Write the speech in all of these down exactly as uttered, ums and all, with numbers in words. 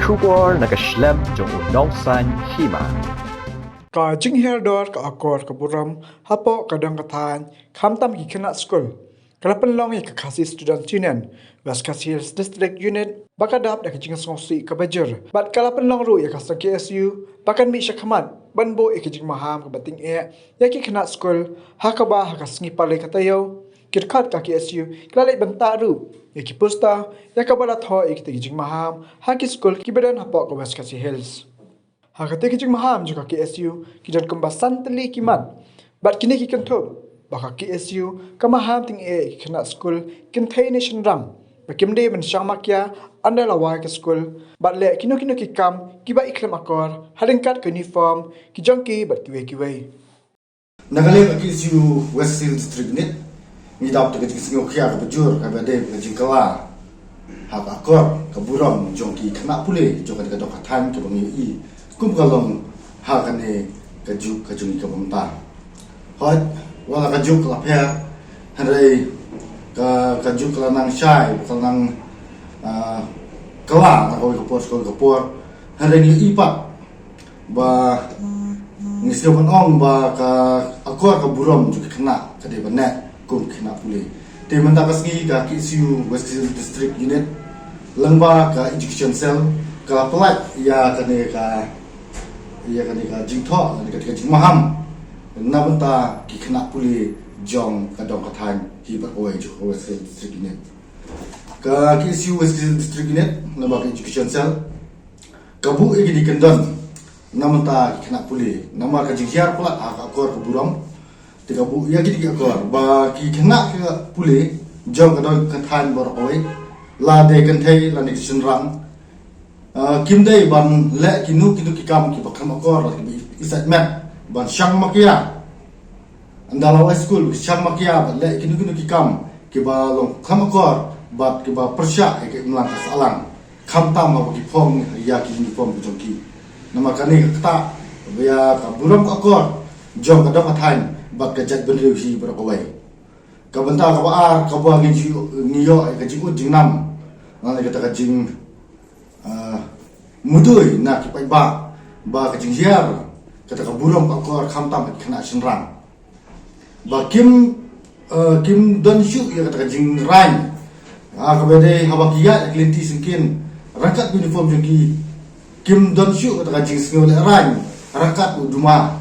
Khubor na ka shlem jong u nongsaiñ hima. Ka jinghiar dor ka akor ka burom hapoh ka dong ka thaiñ, khamtam ki khynnah skul, ka la pynlong ïa ka Khasi Students' Union West Khasi Hills District Unit ba ka dap da ka jingsngewsih kaba jur, bad ka la pynlong ruh ïa ka seng K S U ba kan mih shakhmat ban buh ïa ka jingmaham kaba tyngeh ïa ki khynnah skul, ha kaba ha ka sngi Palei ka taïew, ki dkhot ka K S U ki la leit bynta ruh ïa ki poster ïa kaba la thoh ïa kita ki jingmaham ha ki skul kiba don hapoh ka West Khasi Hills. Ha kata ka jingmaham jong ka K S U ki don kumba san tylli ki mat, bad kine ki kynthup ba ka K S U ka maham tyngeh ïa ki khynnah skul kynthei ne shynrang ba kim dei ban shang makia ynda la wai ka skul, bad leh kino kino ki kam kiba i khlem akor ha ryngkat ka uniform ki jong ki bad kiwei kiwei. Na ka liang ka K S U West Khasi Hills District Unit, ngi dap da ka jingsngewkhia kaba jur kaba dei ka jingkylla ha ka akor ka burom jong ki khynnah pule jong kane ka dong ka thaiñ kaba ngi ïohi kum ka long ha kane ka juk ka jong ngi kaba mynta. Hooid, wat la ka juk ka la pher, hynrei ka, ka juk ka la nang shai, ka la nang, ah, kylla na kawei ka por sha kawei ka por, hynrei ngi ïohi pat ba ngi sngew ban ong ba ka akor ka burom jong ki khynnah ka dei ban neh kum ki khynnah pule. Te mynta ka sngi ka K S U West Khasi Hills District Unit lyngba ka Education Cell ka la pynlait ïa kane ka, ïa kane ka jingthoh, ïa kane ka jingmaham na bynta ki khynnah pule jong ka dong ka thaiñ hi bad kawei jong ka West Khasi Hills District Unit. Ka K S U West Khasi Hills District Unit lyngba ka Education Cell ka buh ïa kine ki kyndon na bynta ki khynnah pule, namar ka jinghiar palat ha ka akor ka burom. Te ka buh ïa kine ki akor ba ki khynnah ki pule jong ka dong ka thaiñ baroh kawei, la dei kynthei lane ki shynrang, ah, kim dei ban leh kino kino ki kam kiba khlem akor lane kiba i sait met, ban shang makia ynda la wai skul, shang makia bad leh kino kino ki kam kiba long khlem akor bad kiba pyrshah ïa ka imlang ka sahlang, khamtam haba ki phong ïa ki uniform ka jong ki. Namar kane ka ktah ïa ka burom ka akor jong ka dong ka thaiñ bad ka jaitbynriew hi baroh kawei. Ka bynta kaba ar kaba ngi ju, ngi ïoh ïa ka jingud jingnam lane kata ka jing, ah, mudui na ki paidbah ba ka jinghiar kata ka burom ka akor khamtam ha ki khynnah shynrang ba kim, eh, kim don shuh ïa kata ka jingraiñ. Ha kaba dei haba ki ïaid ha ki lynti syngkien ryngkat uniform jong ki, kim don shuh kata ka jingsngew lehraiñ ryngkat u duma.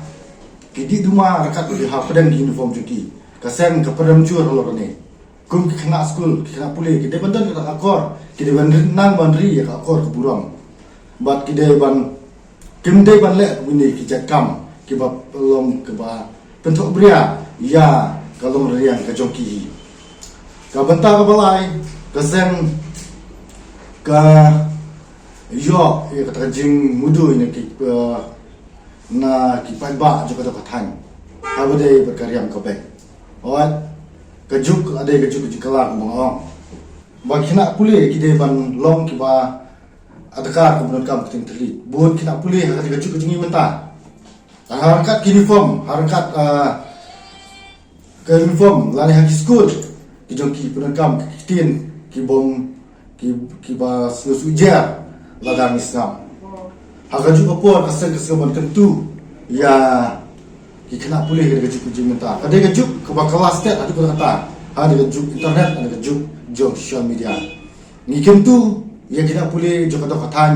Ki dih duma ryngkat u dih ha pdeng ki uniform jong ki. Ka seng ka pyrem jur halor kane. Kum ki khynnah skul, ki khynnah pule, ki dei ban don kata ka akor, ki dei ban ri, nang ban ri ïa ka akor ka burom. Bad ki dei ban, kim dei ban leh kumne ki jait kam kiba long kiba pynthohbria ïa ka long rynïeng ka jong ki hi. Ka bynta kaba lai, ka seng ka ïoh ïa kata ka jingmudui na ki, eh, na ki paidbah jong ka dong ka thaiñ, haba dei bad ka riam ka beit. Hooid, ka juk ka dei ka juk ka jingkylla kumba nga ong. Ba ki khynnah pule ki dei ban long kiba adkar ka pyndonkam ka ktien thylliej. Bun ki khynnah pule ha kata ka juk ka jong ngi mynta, ha ryngkat ki uniform, ha ryngkat, ah, ka uniform lane ha ki skul, ki jong ki pyndonkam ki ktien ki bym, ki, kiba sngewsih jer lada ngi sngap. Ha ka juk ka por ka seng ka seng ban kyntu ïa ki khynnah pule ha ka juk ka jingmynta. Ka dei ka juk kaba kylla stet haduh katta katta, ha ka juk internet, ha ka juk jong social media. Ngi kyntu ïa ki khynnah pule jong ka dong ka thaiñ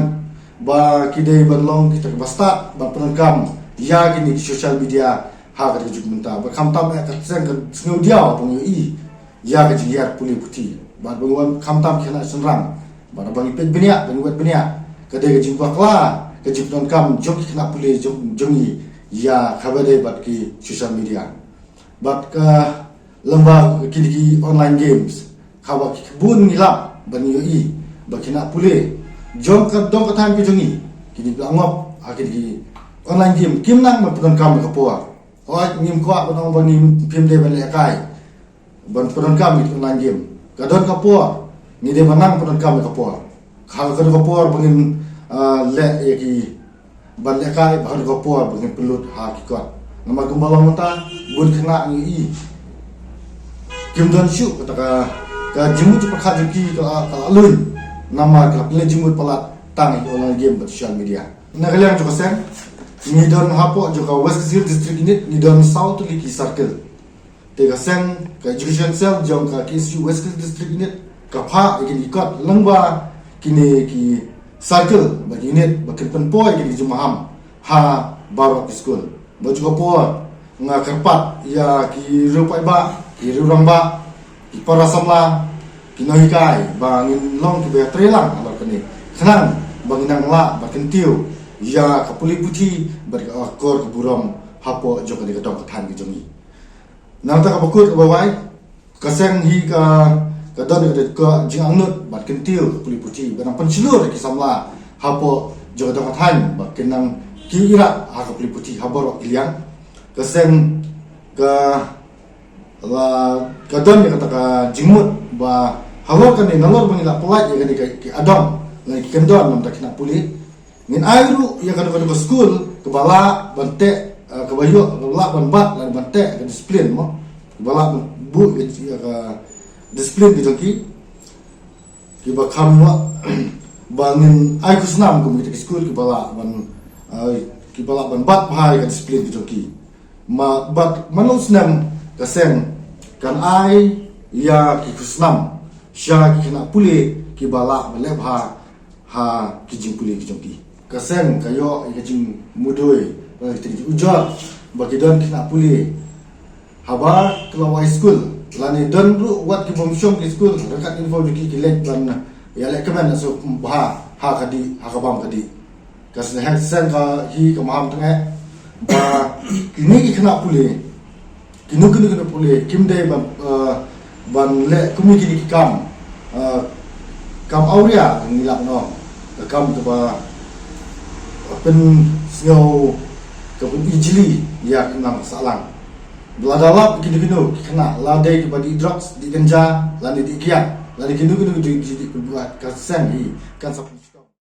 ba ki dei ban long kita kiba stad ban pyndonkam ïa kine ki social media ha kata ka juk mynta. Ba khamtam eh ka seng ka sngewdiaw ba ngi ïohi ïa ka jinghiar pule puthi. Bad ba ngi wan khamtam ki khynnah shynrang, bad ba ngi peit bniah, ba ngi wad bniah, ka dei ka jingbakla ka jingpyndonkam jong ki khynnah pule jong, jong ngi ïa kaba dei bad ki social media. Bad ka lyngba kine ki online games, kaba ki bun ngi lap ban ïohi ba ki khynnah pule jong ka dong ka thaiñ ka jong ngi, kine ki la ngop ha kine ki online game, kim nang ban pyndonkam ïa ka por. Hooid, ngim kwah ban ong ba ngim, phim dei ban lehkai ban pyndonkam ïa ki online game. Ka don ka por, ngi dei ban nang pyndonkam ïa ka por. Ha ka dei ka por ba ngin, ah, leh ïa ki, ban lehkai, ba ha ka dei ka por ba ngin pynlut ha ki kot. Namar kumba long mynta, bun khynnah ngi ïohi kim don shuh kata ka, ka jingmut jingpyrkhat jong ki ka la, ka la lun. Namar ka la pynleit jingmut palat tang ïa ki online game bad social media. Na ka liang jong ka seng, ngi don hapoh jong ka West Khasi Hills District Unit, ngi don saw tylli ki circle. Te ka seng, ka education cell jong ka K S U West Khasi Hills District Unit ka phah ïa kine ki kot lyngba kine ki circle bad ki unit ba kin pynpoi ïa kine ki jingmaham ha baroh ki skul. Bad jong ka por nga kyrpad ïa ki riew paidbah, ki riew rangbah, ki para samla, ki nonghikai ba ngin long kiba ïatrei lang halor kane, khnang ba ngin nang lah ban kyntiew ïa ka pule puthi bad ka akor ka burom hapoh jong kane ka dong ka thaiñ ka jong ngi. Nangta kaba kut kaba wai, ka seng hi ka, ka don ka, ka jingangnud bad kyntiew ka pule puthi, ba nang pynshlur ïa ki samla hapoh jong ka dong ka thaiñ ba kin nang kiew ïarap ha ka pule puthi ha baroh ki liang. Ka seng ka la, ka don ïa kata ka jingmut ba halor kane, nalor ba ngi la pynlait ïa kane ka, ki adong lane ki kyndon namar ki khynnah pule, ngin ai ruh ïa kano kano ka skul kaba lah ban teh, eh, kaba ïoh, kaba lah ban bat lane ban teh ka disiplin mo, kaba lah ban buh ïa ka disiplin ka jong ki, kiba kham lah ba ngin ai khusnam kum kita ki skul kiba lah ban, eh, kiba lah ban bat bha ïa ka disiplin ka jong ki. Ma, bad man la u snem ka seng kan ai ïa ki khusnam sha ki khynnah pule kiba lah ban leh bha ha ki jingpule ki jong ki. Ka seng ka ïoh ïa ka jingmudui, eh, ka jingujor ba ki don ki khynnah pule haba ki la wai skul, lane don ruh wat ki bym shong ki skul, ryngkat uniform jong ki, ki leit ban ïaleh kmen na suk bha ha ka dih, ha ka bam ka dih. Ka seng, seng ka hi ka maham tang eh ba kine ki khynnah pule, kino kino kino pule kim dei ban, eh, ban leh kum kine ki kam, eh, kam awria ngi lah ban ong, ka kam kaba pynsngew, ka pynijli ïa ka imlang sahlang. Lada lap kino kino ki khynnah, la dei kiba dih drugs, dih ganja, lane dih kiad, lane kino kino ki dih, dih, dih, ka seng hi kan sa